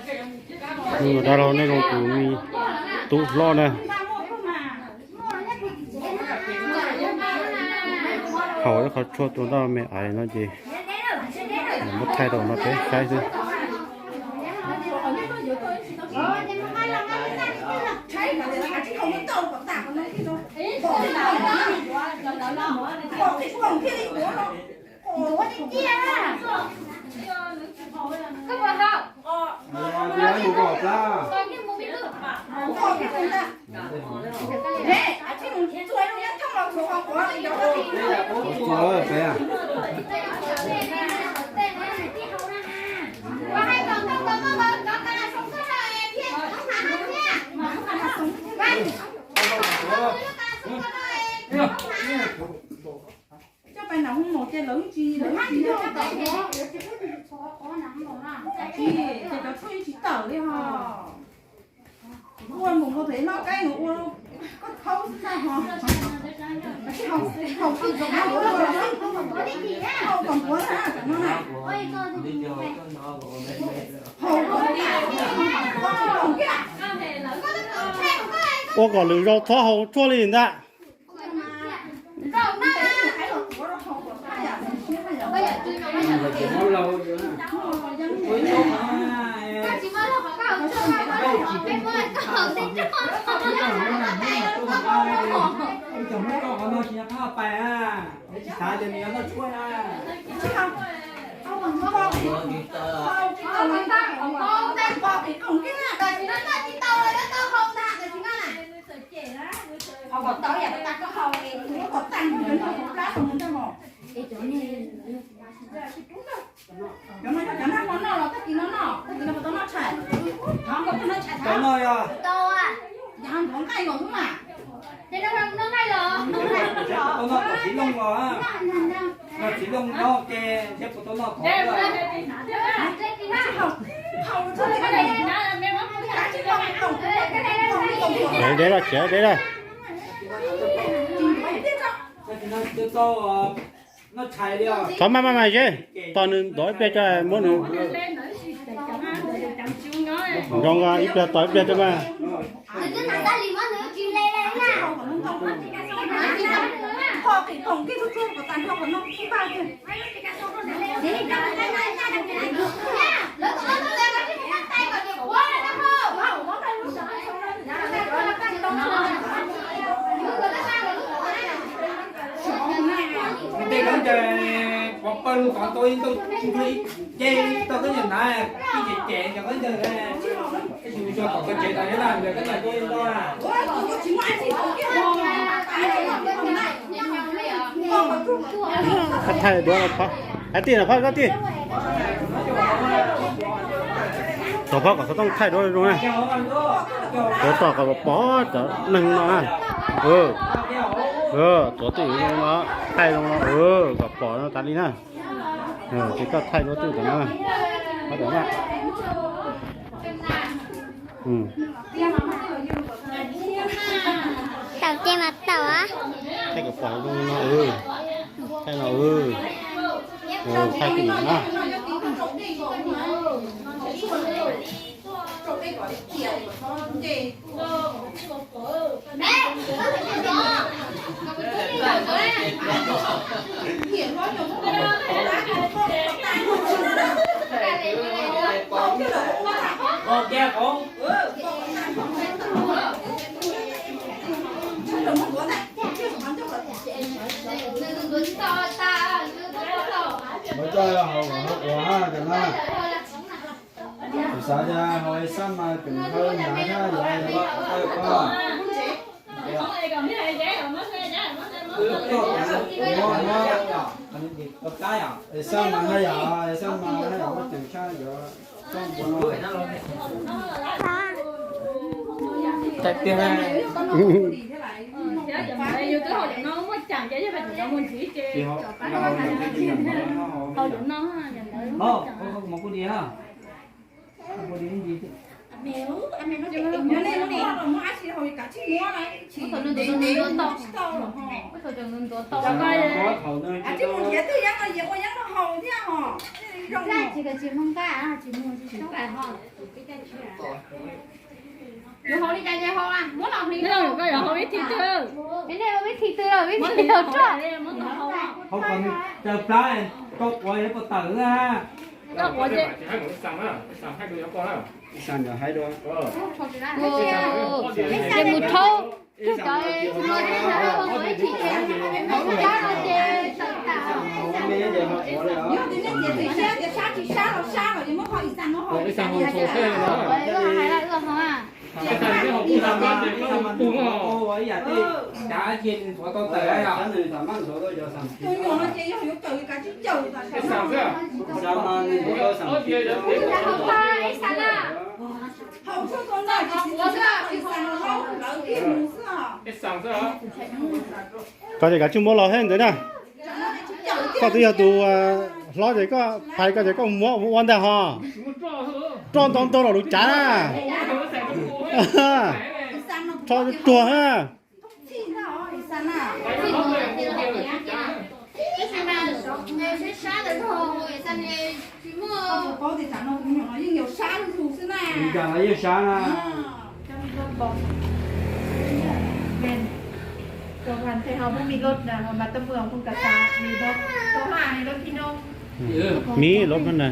Hnub no dab laug nej zoo tus me tub hlob na, haus ib qho tshuaj tua ntaj me ais no ces muab thaij rau no peb saib xwb. Coj pais nram hoob mos ces lawv tsis, lawv tsis, ces cov tshuaj yeej tsis tawm li ho. Ua mus mus thaum noj qaib mus ua koj thaub xwb ntag ho. Haus twg zoo ua, haus kom npuav na, cov no na. Haus kom npuav. Ua kom lwm zaus txhob haus tshuaj li ntag. Cov no yog cov nag hmo noj los tag kis no noj, tag kis no puas tau noj tshais? Tau noj yog, yog nthuav nqaij los xwb mas. Tau noj kom txiv looj los, noj txiv looj no ces thiaj puas tau noj qhov. Deb deb los khiav deb los. Txhob maj maj mas ze, tos nws ntov ib pliag tso muab nws. Zoo ib pliag tos ib pliag tso mas. Tej khaub ncaws pov pawg lug tod tau ib ntaug, ib ce tau khaub ncaws hnav, ib ce cem cov khaub ncaws, ib yus tso tom koj tsev tas thiab na, khaub ncaws tuaj ib ntaug na. Thaij duab, hais tij no phab koj tij. Tov phab kom xov tooj thaij duab zoo na. Tov tom kom pom cov neeg no na. Tov twj ywm zoo no, thaij zoo no, kom pom no tas li na. Ces koj thaij duab twj ywm tom no. Tau tej mas tau. Thaij kom pom zoo no, thaij no, thaij twj ywm na. Ua coj haus kom haus ua ha cov no. Kuv xav tias haus ib sab mas kuv npawg hnav thiab yuav, ib sab mas haj yam, ib sab mas haj yam muab ceem tshaj yuav. Tiag, yus twb haus cov no muaj cas ces yog cov no mus ntxiv ces haus cov no, cov ntawd muaj cas. Tsis mus nqa, tsis mus, tsis mus. Yuav haus li cas ces haus, muab los hliv rau. Koj yuav haus ib thim twg? Nej ua ib thim twg los ib thim twg roj. Haus kom nws tawg plab, koj quav yuav puas tawm na. Koj quav ces ces mus rhaub, cov, hais ua hais ua hais. Ib xas na. Koj ces kav tsij muab los thiab ntawd na. Koj twb yog tus hlob ces koj phais koj ces koj muab ua ntag ho. Roj ntau ntau los lus cav na. Rho tuag na. Yeej sab na. Mib lub no na.